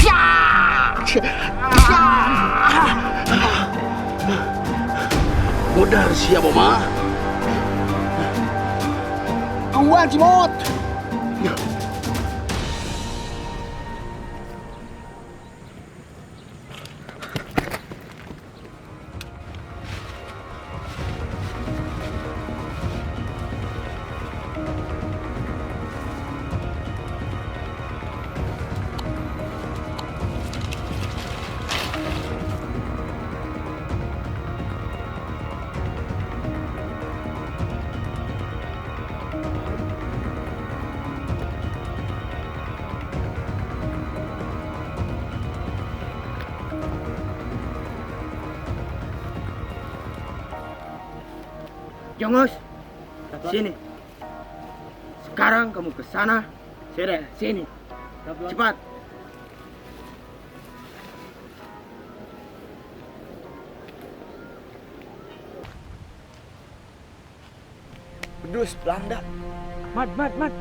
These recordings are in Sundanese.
Ya! Ya! Modar sia, Boma. Tungguan, Cimot. Jongos, sini. Sekarang kamu ke sana, sini, sini. Cepat. Bedus Belanda. Mat, mat, mat.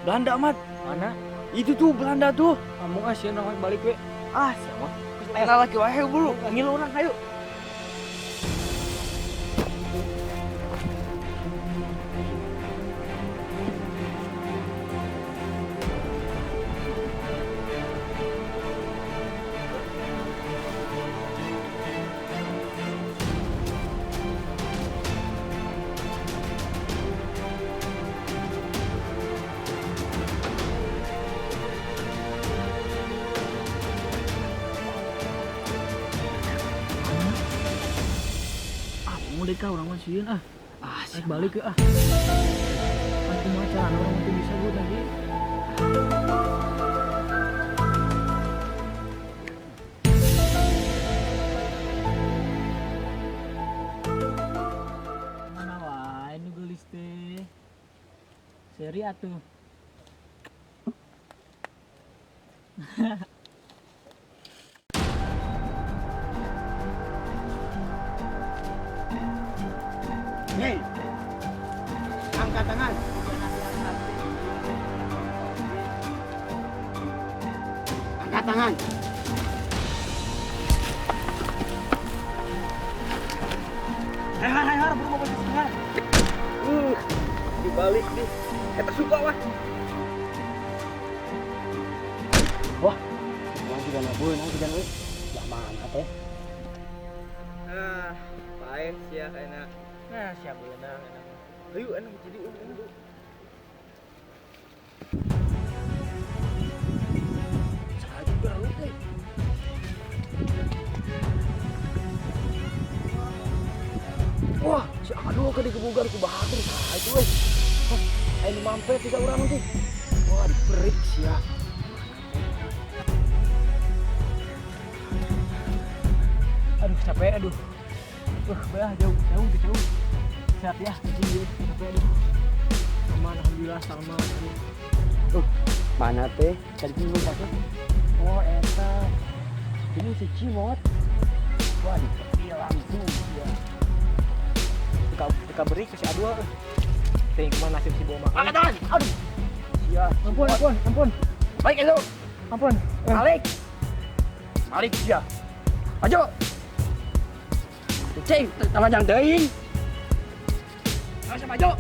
Belanda, Mat. Mana? Itu tuh Belanda tuh. Kamu ah sieun orang balik we. Ah, siapa? Laki wae buru, ngilu urang ayo. Mereka orang mah sieun ah. Ah, Rek balik ke ah. Kan kumaha carana urang teu bisa gue lagi. Mana wae nu geulis teh. Seri atuh. Hei, angkat tangan. Angkat tangan. Hai hai hai, buru mau setengah. Dibalik nih. Eta suka wah. Wah, juga beunang juga euy. Lah mana teh? Ah, paeh sia enak. Nah, siap beunang enak. Ayo enak jadi enak. Saha juga lu teh. Wah, si aduh ke digebugan ku batur saha itu euy. Hah, aya nu mampet bisa urang nanti. Wah, diperik sia. Aduh, capek aduh. Bah, jauh, jauh, jauh. Sehat ya, anjing capek aduh. Aman, alhamdulillah, sama. Aduh. Mana teh? Tadi bingung teh. Oh, eta. Ini si Cimot. Wah, dipeti langsung ya. Teka beri ke si Adua. Teh kumaha nasib si Boma. Angkat tangan. Aduh. Sia. Ampun, ampun, ampun. Balik itu. Ampun. Balik. Balik sia. Maju. Cing, tambah jang deui. Ayo maju.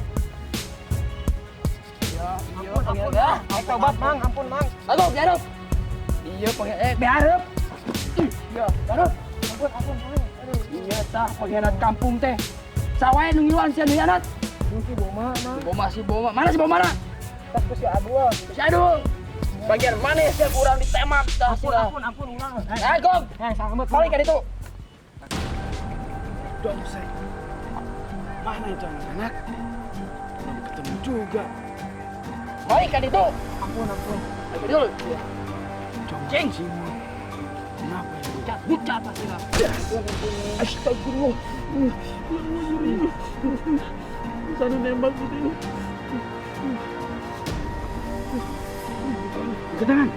Ya, ampun, ampun. Ya, tobat, Mang, ampun, Mang. Lalu, biarep. Iya, pengkhianat. Biarep. Iya, biarep. Ampun, ampun, Mang. Aduh. Iya, tah pengkhianat kampung teh. Sawae nu ngiluan sia nu hianat. Si Boma, Mang. Si Boma, si Boma. Mana si Boma na? Tas ku si Adul. Si Adul. Bagian mana sia kurang ditembak tah. Ampun, ampun, ampun, urang. Eh, gong. Eh, selamat. Balik ka ditu. Domsek. Mana itu anak-anak? Belum ketemu juga. Balik ka ditu. Ampun, ampun. Balik dulu. Cing. Kenapa itu? Bucat pasti lah. Astagfirullah. Sana nembak gitu. Ke tangan.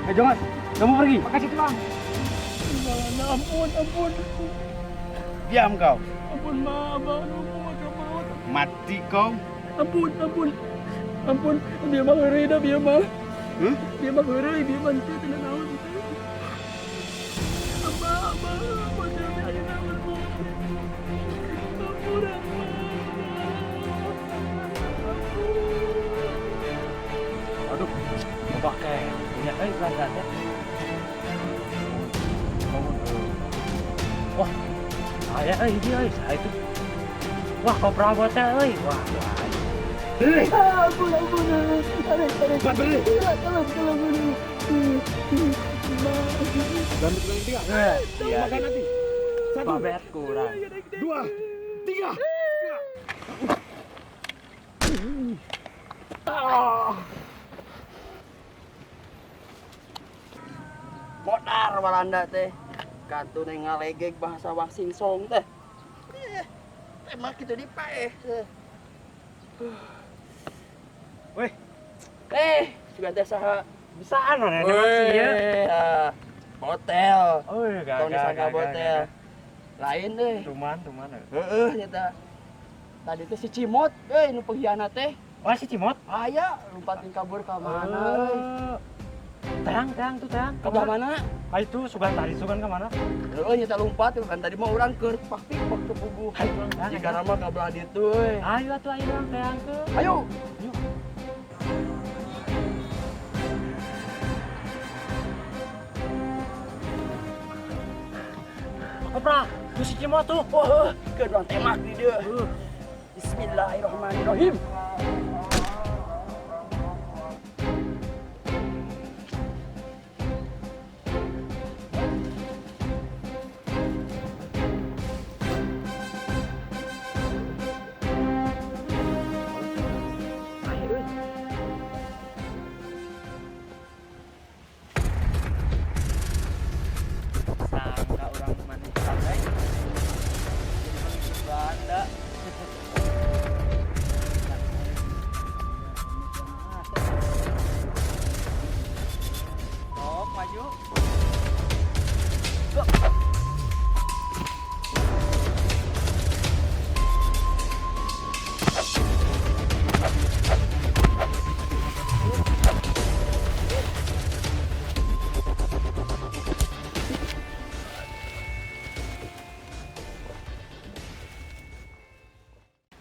Eh, Jonas, kamu pergi. Makasih, Bang. Ampun, ampun. Diam kau. Ampun, ma, Mati kau. Ampun, ampun. Ampun, dia mah reda, dia mah. Bieu mah heureuy, bieu mah henteu teu naon teu. Abah, abah, model teh aya naon mah. Ampun, abah. Aduh, loba keh. Punya euy Belanda teh. Wah, aya euy hiji euy, saha itu? Wah, kopral teh euy. Wah, wah. Ampun, ampun. Tarik, tarik. Tolong, tolong. Dalam hitungan tiga. Iya. Makan nanti. 1, Babet kurang. 2, 3. Modar Walanda teh. Kantun yang ngalegeg bahasa Wang Song teh. Tembak kitu dipaeh. Weh. Sugan teh saha? Bisaan mana nih sih ya? Hotel. Oh, gagal. Tong disangka hotel. Lain deh. Tuman, tuman. Heeh, nyata. Tadi teh si Cimot, euy nu pengkhianat teh. Wah, si Cimot? Aya, lompatin kabur ka mana euy. Terang, terang tuh terang. Ka mana? Ah itu sugan tadi, sugan ke mana? Heeh, nyata lompat kan tadi mah urang keur pak pak ke puguh. Jika nama ka belah ditu euy. Ayo atuh ayo urang terang ke. Ayo. Yuk. Kopra, tuh si Cimot tuh. Wah, keur urang tembak di dieu. Bismillahirrahmanirrahim. Sangka orang maneh sampai jadi pengikut Belanda. Sok maju.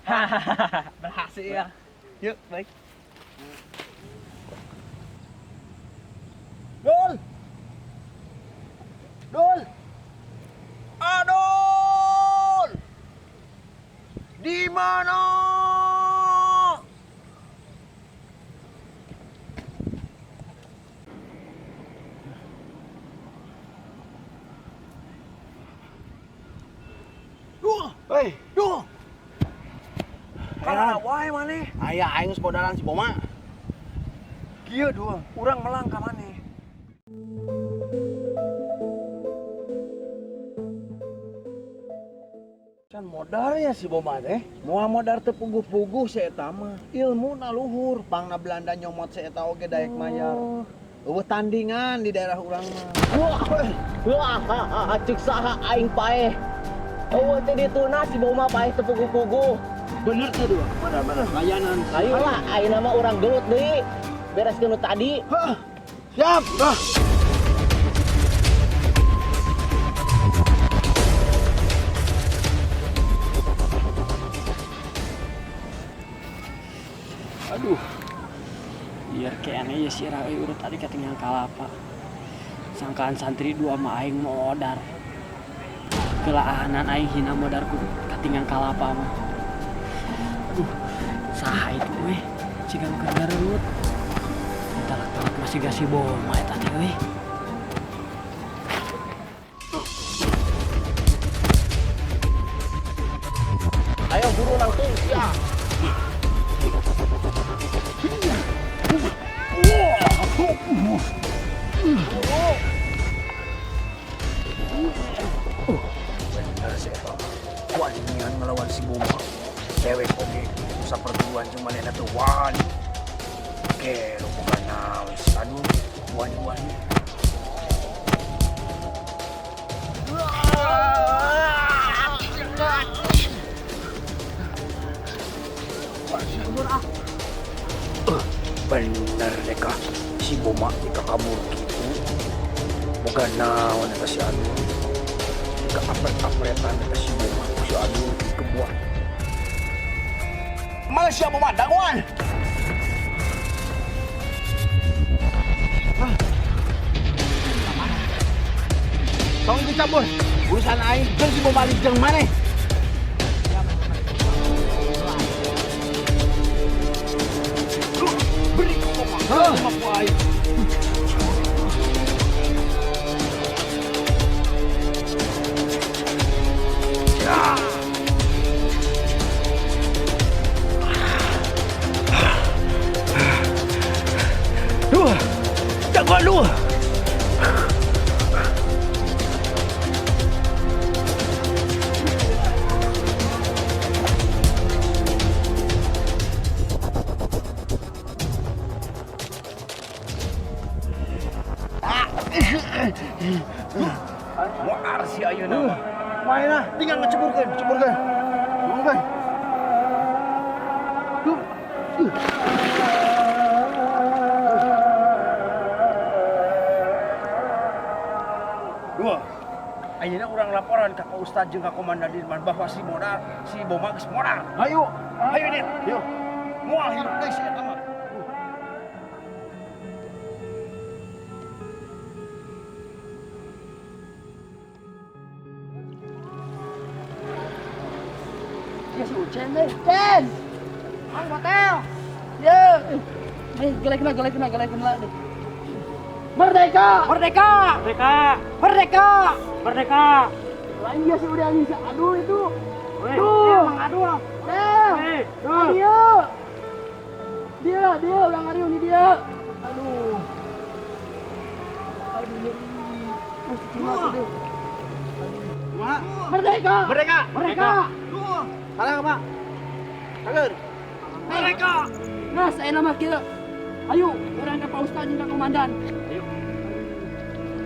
Hahaha, berhasil ya. Yuk, baik. Dul. Dul. Adul. Di mana? Duh, hei, duh. Kana wae maneh. Aya aing geus bodaran si Boma. Kieu dua, urang melang ka maneh. Can modarnya si Boma teh. Moal modar teu puguh-puguh si eta mah. Ilmuna luhur, pangna Belanda nyomot si eta oge daek mayar. Eueuh tandingan di daerah urang mah. Wah, cek saha aing paeh. Eueuh teh dituna si Boma paeh teu puguh-puguh. Bener tuh dua. Bener bener. Layanan. Ayo lah, ayeuna mah urang gelut deui. Bereskeun nu tadi. Hah. Siap. Dah. Aduh. Biar kayaknya ya si Rawi urut tadi katingal kalapa. Sangkaan santri dua mah aing modar. Kelaanan aing hina modarku katingal kalapa mah. Aduh, saha itu weh, ciga nu keur gareut. Entar masih gak si Boma eta teh weh. Ayo buru langsung sia. Bener sih eta. Wanian ngelawan si Boma. Cewek oge saperduan cuma manehna teu wani. Gero bukan naon aduh wani-wani. Bener deh kah. Si Boma di kakabur kitu. Boga naon eta si Adul. Kaapret-apretan eta si Boma ku si Adul dikebuat. Mana sia Boma dagoan? Tong ikut campur. Urusan aing jeung si Boma jeung maneh. Beri Boma. Boma ku aing. Duh, jagoan lu. Moar si ayeuna mah. Main ah, tinggal ngeceburkeun, ceburkeun. Ceburkeun. Dua. Ayeuna urang laporan ka Pak Ustad jeung ka Komandan Dirman bahwa si modal, si Boma geus modal. Ayo, Ayo Dit. Yuk. Moal hirup deui si eta mah. Ya si Ucen deh. Cen. Mang hotel. Ya. Nih, gelek lah, gelek lah, gelek lah deh. Merdeka! Merdeka! Merdeka! Merdeka! Merdeka! Lain dia sih udah si Adul itu. Weh, Tuh. emang Adul. Eh, Weh, tuh. dia. Dia, dia udah ngariung nih dia. Aduh. Aduh, nyeri. Mesti cuma tuh. Kumaha? Merdeka! Merdeka! Merdeka! Salah Pak. Kager. Merdeka! Nah, saya nama kira. Ayo, orang ke Pak Ustadz juga komandan. Ayo.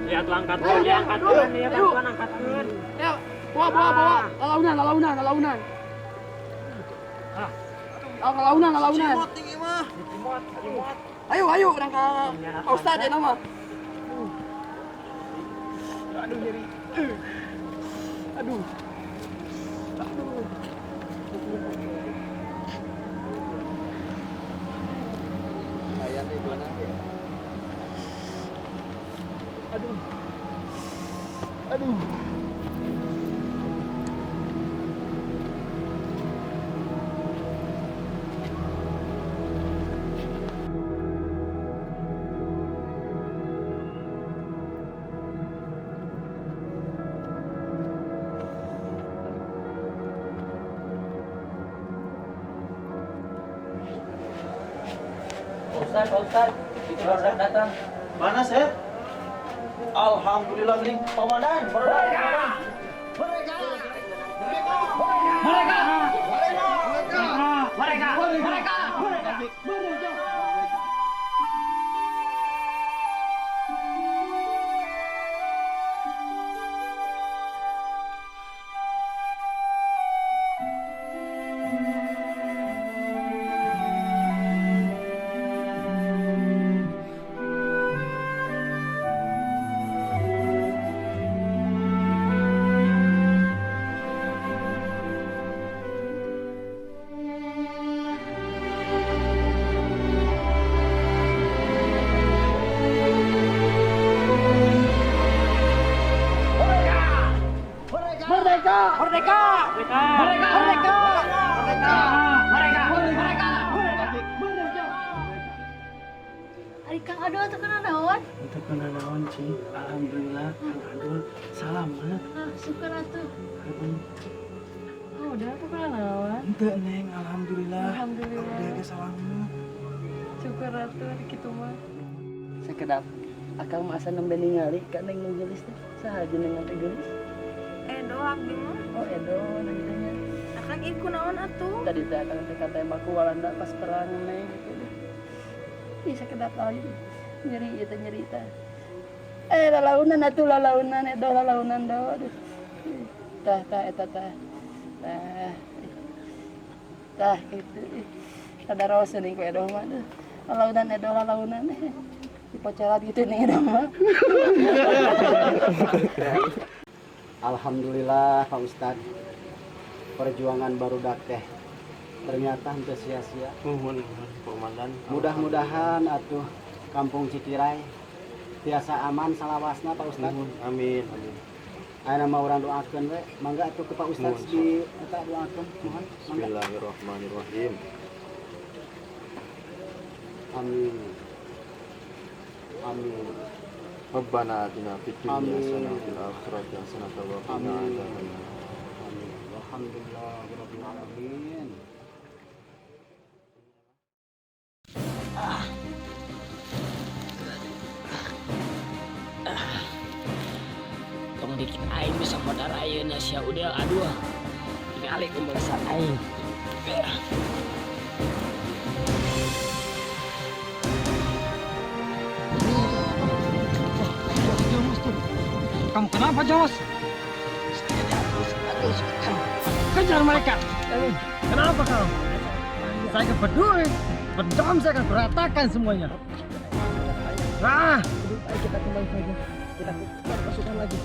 Lihat angkat, Ayo, ya angkat, ayo, ya ayo. bantuan angkatkeun. Ya, bawa, bawa, bawa. Lalaunan, lalaunan, lalaunan. Ah. Ah, lalaunan, lalaunan. Cimot tinggi mah. Cimot, cimot. Ayo, ayo, orang ke Pak Ustadz ya nama. Aduh nyeri. Aduh. Aduh. Lumayan nih bulan ya. Aduh. Aduh. Ustaz, Pak Ustaz, itu baru datang. Mana, Seth? Alhamdulillah nih, komandan. Merdeka! Merdeka! Merdeka! Merdeka! Merdeka! Merdeka! Merdeka! Merdeka! Merdeka! Merdeka! Merdeka! Merdeka! Merdeka! Merdeka! Merdeka! Ari Kang Adul teu kena naon? Teu kena naon, Cing. Alhamdulillah, Kang Adul salamet. Ah, syukur atuh. Heeh. Oh, udah teu kena naon? Henteu, Neng, alhamdulillah. Alhamdulillah. Udah ge salamet. Syukur atuh kitu mah. Sakedap, akang mah asa nembe ningali ka Neng nu geulis teh. Saha jenengan teh geulis? Edo abdi mah. Oh, Edo namanya. Akang ieu kunaon atuh? Tadi teh akang teh katembak ku Walanda pas perang Neng gitu deh. Ih, sakedap lagi. Nyeri ieu teh nyeri teh. Eh, lalaunan atuh lalaunan Edo lalaunan do. Aduh. Tah tah eta tah. Tah. Tah kitu. Ih. Rada raos ning ku Edo mah aduh. Lalaunan Edo lalaunan. Dipocolat gitu nih Edo mah. Alhamdulillah, Pak Ustad. Perjuangan barudak teh ternyata henteu sia-sia. Nuhun, nuhun, Komandan. Mudah-mudahan atuh Kampung Cikirai tiasa aman salawasna, Pak Ustad. Nuhun, amin, amin. Ayeuna mah urang doakeun we. Mangga atuh ke Pak Ustad Nuhun. Di eta doakeun. Mohon, mangga. Bismillahirrahmanirrahim. Amin. Amin. Rabbana atina fid dunya Amin. hasanah wa fil akhirati hasanah wa qina Amin. adzabannar. Amin. Alhamdulillahirabbil alamin. Tong dikit aing bisa modal ayeuna sia Udel, aduh. Tingali pembalasan aing. Kamu kenapa, Jos? Kejar mereka. Kenapa kau? Saya akan peduli. Pedom saya akan berantakan semuanya. Ah, Lebih baik kita kembali saja. Kita kejar pasukan lagi.